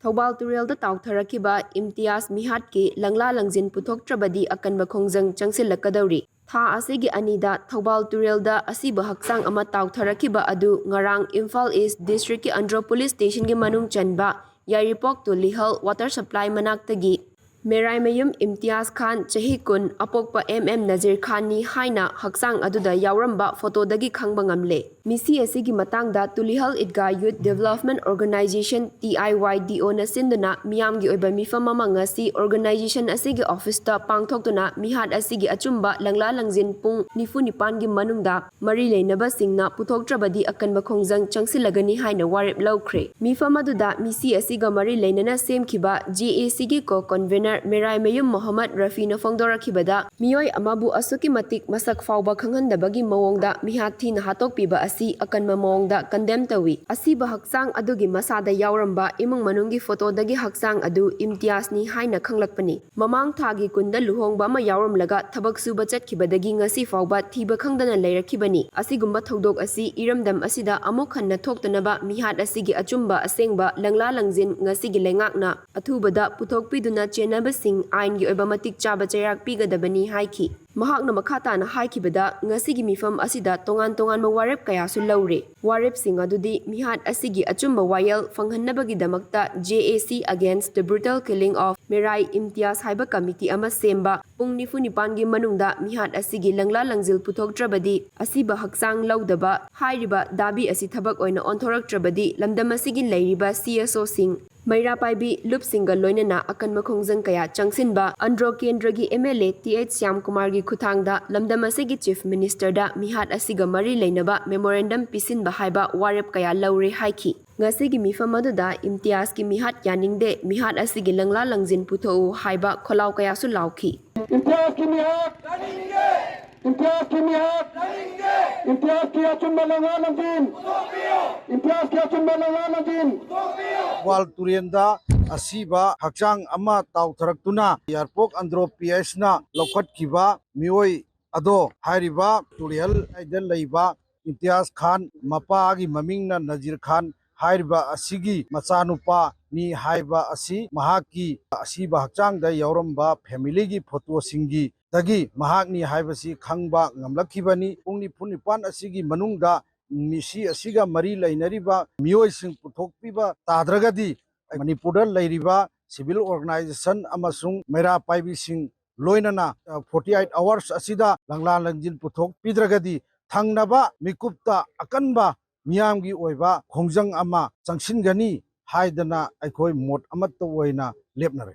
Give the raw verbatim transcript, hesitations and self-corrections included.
ꯊꯧꯕꯥꯜ ꯇꯨꯔꯦꯜꯗ ꯇꯥꯎꯊꯔꯛꯈꯤꯕ ꯏꯝꯇꯤꯌꯥꯖ ꯃꯤꯍꯥꯠꯀꯤ ꯂꯪꯂꯥ ꯂꯪꯖꯤꯟ ꯄꯨꯊꯣꯛꯇ꯭ꯔꯕꯗꯤ ꯑꯀꯟꯕ ꯈꯣꯡꯖꯪ ꯆꯪꯁꯤꯜꯂꯛꯀꯗꯧꯔꯤ꯫ ꯊꯥ ꯑꯁꯤꯒꯤ ꯑꯅꯤꯗ ꯊꯧꯕꯥꯜ ꯇꯨꯔꯦꯜꯗ ꯑꯁꯤꯕ ꯍꯛꯆꯥꯡ ꯑꯃ ꯇꯥꯎꯊꯔꯛꯈꯤꯕ ꯑꯗꯨ ꯉꯔꯥꯡ ꯏꯝꯐꯥꯜ ꯏꯁ ꯗꯤꯁꯇ꯭ꯔꯤꯛꯀꯤ ꯑꯟꯗ꯭ꯔꯣ ꯄꯨꯂꯤꯁ ꯁ꯭ꯇꯦꯁꯟꯒꯤ ꯃꯅꯨꯡ ꯆꯟꯕ ꯌꯥꯏꯔꯤꯄꯣꯛ ꯇꯨꯂꯤꯍꯜ ꯋꯥꯇꯔ ꯁꯄ꯭ꯂꯥꯏ ꯃꯅꯥꯛꯇꯒꯤ ꯃꯦꯔꯥꯏꯃꯌꯨꯝ ꯏꯝꯇꯤꯌꯥꯖ ꯈꯥꯟ, ꯆꯍꯤ ꯀꯨꯟ, ꯑꯄꯣꯛꯄ ꯑꯦꯝ ꯑꯦꯝ ꯅꯖꯤꯔ ꯈꯥꯟꯅꯤ ꯍꯥꯏꯅ ꯍꯛꯆꯥꯡ ꯑꯗꯨꯗ ꯌꯥꯎꯔꯝꯕ ꯐꯣꯇꯣꯗꯒꯤ ꯈꯪꯕ ꯉꯝꯂꯦ꯫ ꯃꯤꯁꯤ ꯑꯁꯤꯒꯤ ꯃꯇꯥꯡꯗ ꯇꯨꯂꯤꯍꯜ ꯏꯗꯒꯥ ꯌꯨꯠ ꯗꯤꯚꯦꯂꯞꯃꯦꯟꯠ ꯑꯣꯔꯒꯅꯥꯏꯖꯦꯁꯟ, ꯇꯤ ꯑꯥꯏ ꯋꯥꯏ ꯗꯤ ꯑꯣꯅ ꯁꯤꯟꯗꯨꯅ ꯃꯤꯌꯥꯝꯒꯤ ꯑꯣꯏꯕ ꯃꯤꯐꯝ ꯑꯃ ꯉꯁꯤ ꯑꯣꯔꯒꯅꯥꯏꯖꯦꯁꯟ ꯑꯁꯤꯒꯤ ꯑꯣꯐꯤꯁꯇ ꯄꯥꯡꯊꯣꯛꯇꯨꯅ ꯃꯤꯍꯥꯠ ꯑꯁꯤꯒꯤ ꯑꯆꯨꯝꯕ ꯂꯪꯂꯥ ꯂꯪꯖꯤꯟ ꯄꯨꯡ ꯅꯤꯐꯨ ꯅꯤꯄꯥꯟꯒꯤ ꯃꯅꯨꯡꯗ ꯃꯔꯤ ꯂꯩꯅꯕꯁꯤꯡꯅ ꯄꯨꯊꯣꯛꯇ꯭ꯔꯕꯗꯤ ꯑꯀꯟꯕ ꯈꯣꯡꯖꯪ ꯆꯪꯁꯤꯜꯂꯒꯅꯤ ꯍꯥꯏꯅ ꯋꯥꯔꯦꯞ ꯂꯧꯈ꯭ꯔꯦ꯫ ꯃꯤꯐꯝ ꯑꯗꯨꯗ ꯃꯤꯁꯤ ꯑꯁꯤꯒ ꯃꯔꯤ ꯂꯩꯅꯅ ꯁꯦꯝꯈꯤꯕ ꯖꯦ ꯑꯦ ꯁꯤꯒꯤ ꯀꯣ ꯀꯟꯚꯦꯅꯔ ꯃꯦꯔꯥꯏꯃꯌꯨꯝ ꯃꯣꯍꯝꯃꯗ ꯔꯐꯤꯅ ꯐꯣꯡꯗꯣꯔꯛꯈꯤꯕꯗ, ꯃꯤꯑꯣꯏ ꯑꯃꯕꯨ ꯑꯁꯨꯛꯀꯤ ꯃꯇꯤꯛ ꯃꯁꯛ ꯐꯥꯎꯕ ꯈꯪꯍꯟꯗꯕꯒꯤ ꯃꯑꯣꯡꯗ ꯃꯤꯍꯥꯠ ꯊꯤꯅ ꯍꯥꯠꯇꯣꯛꯄꯤꯕ ꯑꯁꯤ ꯑꯀꯟꯕ ꯃꯑꯣꯡꯗ ꯀꯟꯗꯦꯝ ꯇꯧꯏ꯫ ꯑꯁꯤꯕ ꯍꯛꯆꯥꯡ ꯑꯗꯨꯒꯤ ꯃꯁꯥꯗ ꯌꯥꯎꯔꯝꯕ ꯏꯃꯨꯡ ꯃꯅꯨꯡꯒꯤ ꯐꯣꯇꯣꯗꯒꯤ ꯍꯛꯆꯥꯡ ꯑꯗꯨ ꯏꯝꯇꯤꯌꯥꯖꯅꯤ ꯍꯥꯏꯅ ꯈꯪꯂꯛꯄꯅꯤ꯫ ꯃꯃꯥꯡ ꯊꯥꯒꯤ ꯀꯨꯟꯗ ꯂꯨꯍꯣꯡꯕ ꯑꯃ ꯌꯥꯎꯔꯝꯂꯒ ꯊꯕꯛ ꯁꯨꯕ ꯆꯠꯈꯤꯕꯗꯒꯤ ꯉꯁꯤ ꯐꯥꯎꯕ ꯊꯤꯕ ꯈꯪꯗꯅ ꯂꯩꯔꯛꯈꯤꯕꯅꯤ꯫ ꯑꯁꯤꯒꯨꯝꯕ ꯊꯧꯗꯣꯛ ꯑꯁꯤ ꯏꯔꯝꯗꯝ ꯑꯁꯤꯗ ꯑꯃꯨꯛ ꯍꯟꯅ ꯊꯣꯛꯇꯅꯕ ꯃꯤꯍꯥꯠ ꯑꯁꯤꯒꯤ ꯑꯆꯨꯝꯕ ꯑꯁꯦꯡꯕ ꯂꯪꯂꯥ ꯂꯪꯖꯤꯟ ꯉꯁꯤꯒꯤ ꯂꯩꯉꯥꯛꯅ ꯑꯊꯨꯕꯗ ꯄꯨꯊꯣꯛꯄꯤꯗꯨꯅ ꯆꯦꯟꯅꯕꯁꯤꯡ ꯑꯥꯏꯟꯒꯤ ꯑꯣꯏꯕ ꯃꯇꯤꯛ ꯆꯥꯕ ꯆꯩꯔꯥꯛ ꯄꯤꯒꯗꯕꯅꯤ ꯍꯥꯏꯈꯤ꯫ ꯃꯍꯥꯛꯅ ꯃꯈꯥ ꯇꯥꯅ ꯍꯥꯏꯈꯤꯕꯗ, ꯉꯁꯤꯒꯤ ꯃꯤꯐꯝ ꯑꯁꯤꯗ ꯇꯣꯉꯥꯟ ꯇꯣꯉꯥꯟꯕ ꯋꯥꯔꯦꯞ ꯀꯌꯥꯁꯨ ꯂꯧꯔꯦ꯫ ꯋꯥꯔꯦꯞꯁꯤꯡ ꯑꯗꯨꯗꯤ ꯃꯤꯍꯥꯠ ꯑꯁꯤꯒꯤ ꯑꯆꯨꯝꯕ ꯋꯥꯌꯦꯜ ꯐꯪꯍꯟꯅꯕꯒꯤꯗꯃꯛꯇ J A C Against the Brutal Killing of Mirai Imtiaz ꯍꯥꯏꯕ ꯀꯃꯤꯇꯤ ꯑꯃ ꯁꯦꯝꯕ, ꯄꯨꯡ ꯅꯤꯐꯨ ꯅꯤꯄꯥꯟꯒꯤ ꯃꯅꯨꯡꯗ ꯃꯤꯍꯥꯠ ꯑꯁꯤꯒꯤ ꯂꯪꯂꯥ ꯂꯪꯖꯤꯜ ꯄꯨꯊꯣꯛꯇ꯭ꯔꯕꯗꯤ ꯑꯁꯤꯕ ꯍꯛꯆꯥꯡ ꯂꯧꯗꯕ ꯍꯥꯏꯔꯤꯕ ꯗꯥꯕꯤ ꯑꯁꯤ ꯊꯕꯛ ꯑꯣꯏꯅ ꯑꯣꯟꯊꯣꯔꯛꯇ꯭ꯔꯕꯗꯤ ꯂꯝꯗꯝ ꯑꯁꯤꯒꯤ ꯂꯩꯔꯤꯕ C S O ꯁꯤꯡ, ꯃꯩꯔꯥ ꯄꯥꯏꯕꯤ ꯂꯨꯞꯁꯤꯡꯒ ꯂꯣꯏꯅꯅ ꯑꯀꯟꯕ ꯈꯣꯡꯖꯪ ꯀꯌꯥ ꯆꯪꯁꯤꯟꯕ ꯑꯟꯗ꯭ꯔꯣ ꯀꯦꯟꯗ꯭ꯔꯒꯤ M L A T H ꯁ꯭ꯌꯥꯝꯀꯨꯃꯥꯔꯒꯤ ꯈꯨꯠꯊꯥꯡꯗ ꯂꯝꯗꯝ ꯑꯁꯤꯒꯤ Chief Minister ꯗ ꯃꯤꯍꯥꯠ ꯑꯁꯤꯒ ꯃꯔꯤ ꯂꯩꯅꯕ memorandum ꯄꯤꯁꯤꯟꯕ ꯍꯥꯏꯕ ꯋꯥꯔꯦꯞ ꯀꯌꯥ ꯂꯧꯔꯦ ꯍꯥꯏꯈꯤ꯫ ꯉꯁꯤꯒꯤ ꯃꯤꯐꯝ ꯑꯗꯨꯗ ꯏꯝꯇꯤꯌꯥꯖꯀꯤ ꯃꯤꯍꯥꯠ ꯌꯥꯅꯤꯡꯗꯦ, ꯃꯤꯍꯥꯠ ꯑꯁꯤꯒꯤ ꯂꯪꯂꯥ ꯂꯪꯖꯤꯟ ꯄꯨꯊꯣꯛꯎ ꯍꯥꯏꯕ ꯈꯣꯜꯂꯥꯎ ꯀꯌꯥꯁꯨ ꯂꯥꯎꯈꯤ꯫ ꯏꯝꯇꯤꯌꯥꯖꯀꯤ ꯃꯤꯍꯥꯠ! ꯏꯝꯇꯤꯌꯥꯖꯀꯤ ꯃꯤꯍꯥꯠ! ꯏꯝꯇꯤꯌꯥꯖꯀꯤ ꯑꯆꯨꯝꯕ ꯂꯪꯂꯥ ꯂꯪꯖꯤꯟ! ꯏꯝꯇꯤꯌꯥꯖꯀꯤ ꯑꯆꯨꯝꯕ ꯂꯪꯂꯥ ꯂꯪꯖꯤꯟ! ꯊꯧꯕꯥꯜ ꯇꯨꯔꯦꯟꯗ ꯑꯁꯤꯕ ꯍꯛꯆꯥꯡ ꯑꯃ ꯇꯥꯎꯊꯔꯛꯇꯨꯅ ꯌꯥꯏꯔꯤꯄꯣꯛ ꯑꯟꯗ꯭ꯔꯣ P H ꯅ ꯂꯧꯈꯠꯈꯤꯕ ꯃꯤꯑꯣꯏ ꯑꯗꯣ ꯍꯥꯏꯔꯤꯕ ꯇꯨꯔꯦꯜ ꯂꯩꯗ ꯂꯩꯕ ꯏꯝꯇꯤꯌꯥꯖ ꯈꯥꯟ, ꯃꯄꯥꯒꯤ ꯃꯃꯤꯡꯅ ꯅꯖꯤꯔ ꯈꯥꯟ, ꯍꯥꯏꯔꯤꯕ ꯑꯁꯤꯒꯤ ꯃꯆꯥꯅꯨꯄꯥꯅꯤ ꯍꯥꯏꯕ ꯑꯁꯤ ꯃꯍꯥꯛꯀꯤ ꯑꯁꯤꯕ ꯍꯛꯆꯥꯡꯗ ꯌꯥꯎꯔꯝꯕ ꯐꯦꯃꯤꯂꯤꯒꯤ ꯐꯣꯇꯣꯁꯤꯡꯒꯤꯗꯒꯤ ꯃꯍꯥꯛꯅꯤ ꯍꯥꯏꯕꯁꯤ ꯈꯪꯕ ꯉꯝꯂꯛꯈꯤꯕꯅꯤ꯫ ꯄꯨꯡ ꯅꯤꯐꯨ ꯅꯤꯄꯥꯟ ꯑꯁꯤꯒꯤ ꯃꯅꯨꯡꯗ ꯃꯤꯁꯤ ꯑꯁꯤꯒ ꯃꯔꯤ ꯂꯩꯅꯔꯤꯕ ꯃꯤꯑꯣꯏꯁꯤꯡ ꯄꯨꯊꯣꯛꯄꯤꯕ ꯇꯥꯗ꯭ꯔꯒꯗꯤ ꯃꯅꯤꯄꯨꯔꯗ ꯂꯩꯔꯤꯕ civil organization ꯑꯃꯁꯨꯡ ꯃꯩꯔꯥ ꯄꯥꯏꯕꯤꯁꯤꯡ ꯂꯣꯏꯅꯅ forty eight hours ꯑꯁꯤꯗ ꯂꯪꯂꯥ ꯂꯪꯖꯤꯟ ꯄꯨꯊꯣꯛꯄꯤꯗ꯭ꯔꯒꯗꯤ ꯊꯪꯅꯕ ꯃꯤꯀꯨꯞꯇ ꯑꯀꯟꯕ ꯃꯤꯌꯥꯝꯒꯤ ꯑꯣꯏꯕ ꯈꯣꯡꯖꯪ ꯑꯃ ꯆꯪꯁꯤꯟꯒꯅꯤ ꯍꯥꯏꯗꯅ ꯑꯩꯈꯣꯏ ꯃꯣꯠ ꯑꯃꯠꯇ ꯑꯣꯏꯅ ꯂꯦꯞꯅꯔꯦ꯫